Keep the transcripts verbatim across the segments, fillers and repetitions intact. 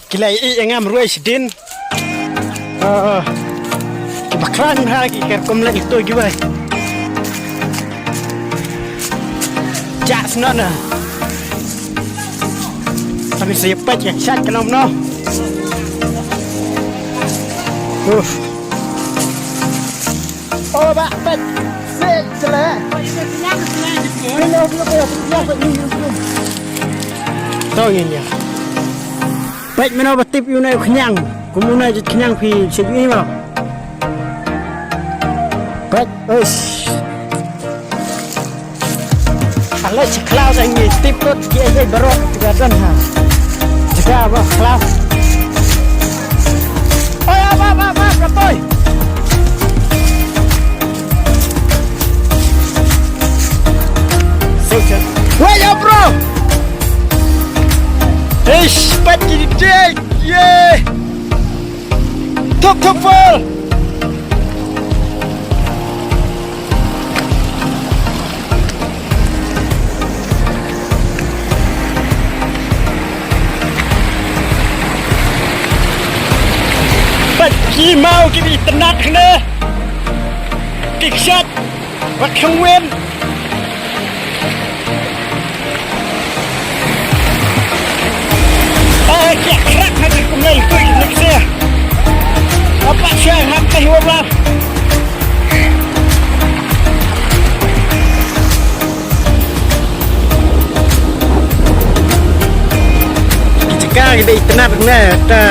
Ki la ïa ngam ruh sha dien. Ah, ki ba khlaiñ ha ki ker kum leh to ki bai. Chak snon na. Kami sa ïa peit ïa shat ka long no. Uff. Oh, ba peit. Sik sele. Pino pino pino pino pino. To ngin ïa. Peit mano ba tip ïa une u khñiang. Kum une u khñiang phi sik ïa ma. Peit. Uish. Alai shi khlaw da ngi tip lut ki ei ei baroh ki da don ha. Jaka ba khlaw. Oi, ap, ap, ap, ap, ap, oi. Wait up, bro. Eish, pat ki dik. Yeah. Thuk thuk pal. Pat ki maw ki bi tnat hne. Ki kshat. Wat khang wen. Ah, kia krak na ki kumlel kui nek se. Apa sia ngam teh wabla. Ki jaka ki dei tnat ne ta.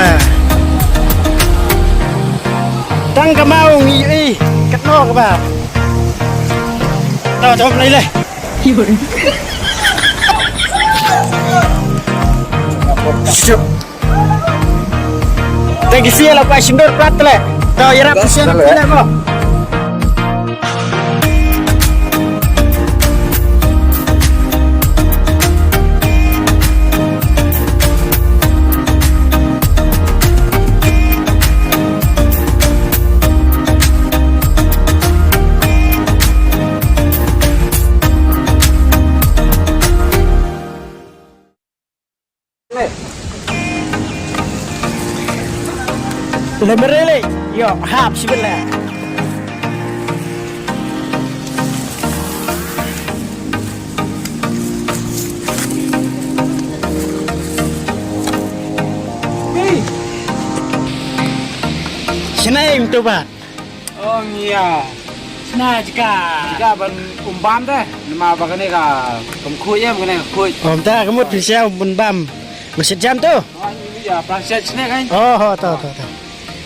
Tang ka maw ngi i katno ka ba. To to mlei le. Shup. Thank you sia la pa shindur plat le. To ïarap sia le mo. Le merele, yo, hap sibele. Sinaim tu ba. Oh, ngia. Sna jika. Jika ban umbam deh. Nama ba kane ka kam khuid em kane ka khuid. Om ta ka mut pisa um bam. Masjid jam tu. Oh, ini ya, plastik sne kan? Oh, oh, to, to, to.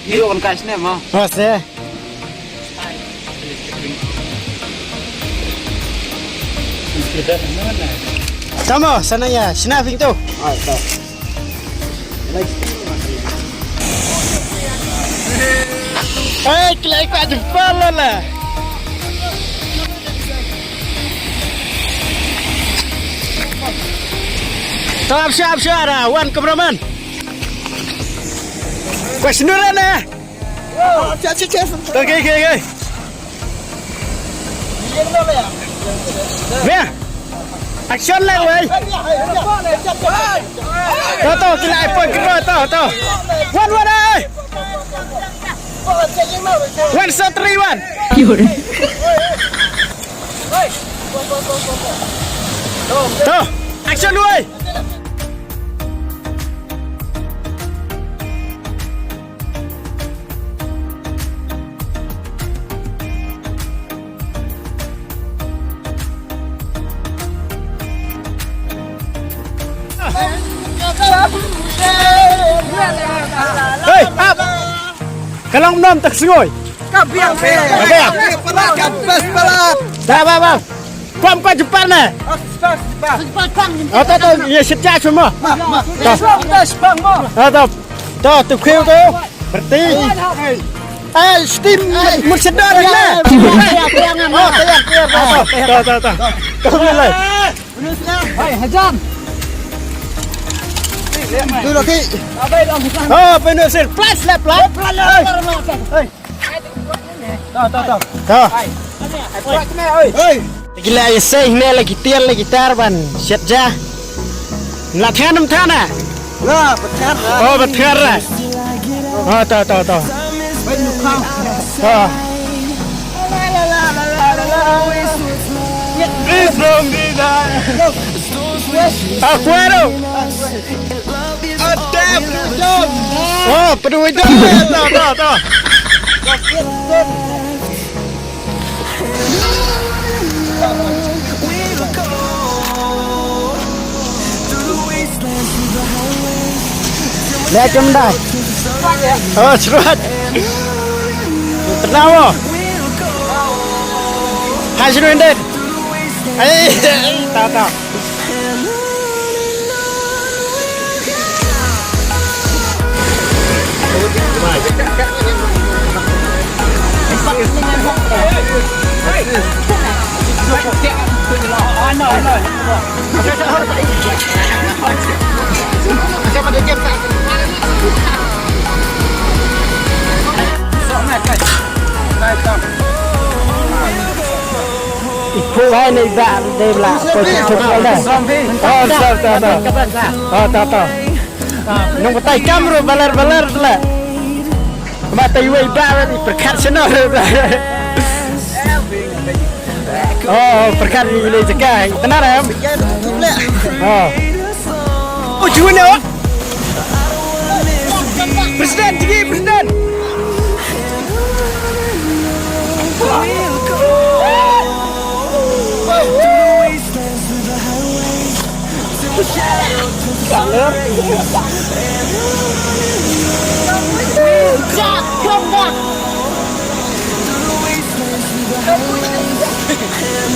Ini kan kai sne mo. Oh, se. Tamo, sana ya, sna ping tu. Ah, to. Hei, kilai ka jempol lo la. To, ap sha, ap sha, da, wan cameraman. Kwa sendiri na. Okey, okey, okey. Mia. Action lang, wei. To, to, kila ai point kena, to, to. One, one, eh. One, so three, one. To, action, wei. Hei, ap. Ka long nom tak sngoi. Ka biang. Ka biang. Ka best pala. Da ba ba. Kwam kwa jepar ne. Oh, to, to, ye sit ja semua. To. Oh, to. To, tu khiu tu. Berti. Eh, steam mut sedar ne. Oh, tayar, tayar. To, to, to. To, mulai. Hai, Hajan. Tu lagi. Oh, penuh sel. Plus lah, plus. Hey. To, to, to. To. Hai. Hai, kuat kena, oi. Hei. Lagi lah, ya, seh, ni lagi tiar, lagi tar, ban. Siap ja. Lah, than, than, ah. Lah, pecat lah. Oh, pecat lah. Oh, tahu, tahu, tahu. Tahu. Aguero. Oh, Pedro John. Tahu, tahu, tahu. Leh kum dai. Oh, shrut. Tenang mo. Hai shrut den. Ai, ta ta. Ibu bai nei ba dei bla ko chok ko da. Oh, ta ta ta. Oh, ta ta. Nong batai kam ro balar balar la. Ma tai wei ba i perkat seno. Oh, perkat ni le jaka. Tenang em. Oh. Oh, juno. Presiden, jigi presiden.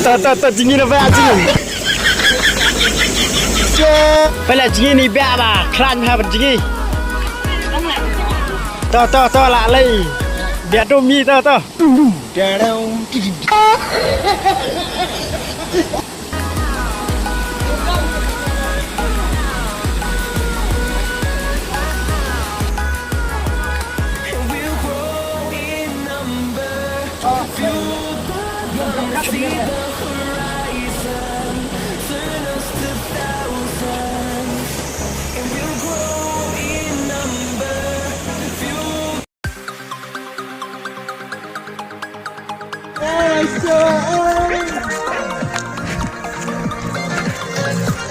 Ta ta ta, jingin apa jingin? Pala jingin ni ba ba khrang ha jingin. Ta ta ta la lei. Ba dum mi ta ta.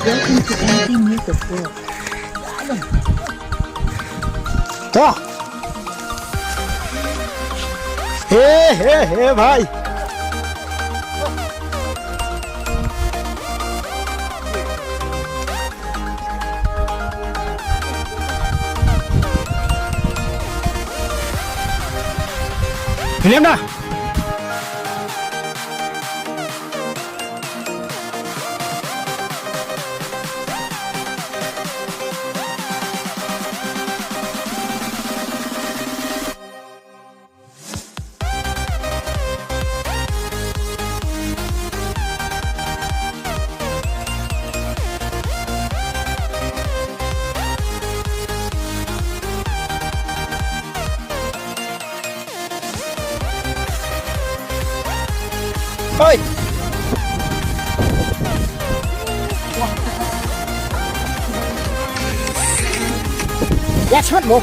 Welcome to M T Music World. To. He, he, he, bhai. William na. Oi. Ya, smat mo.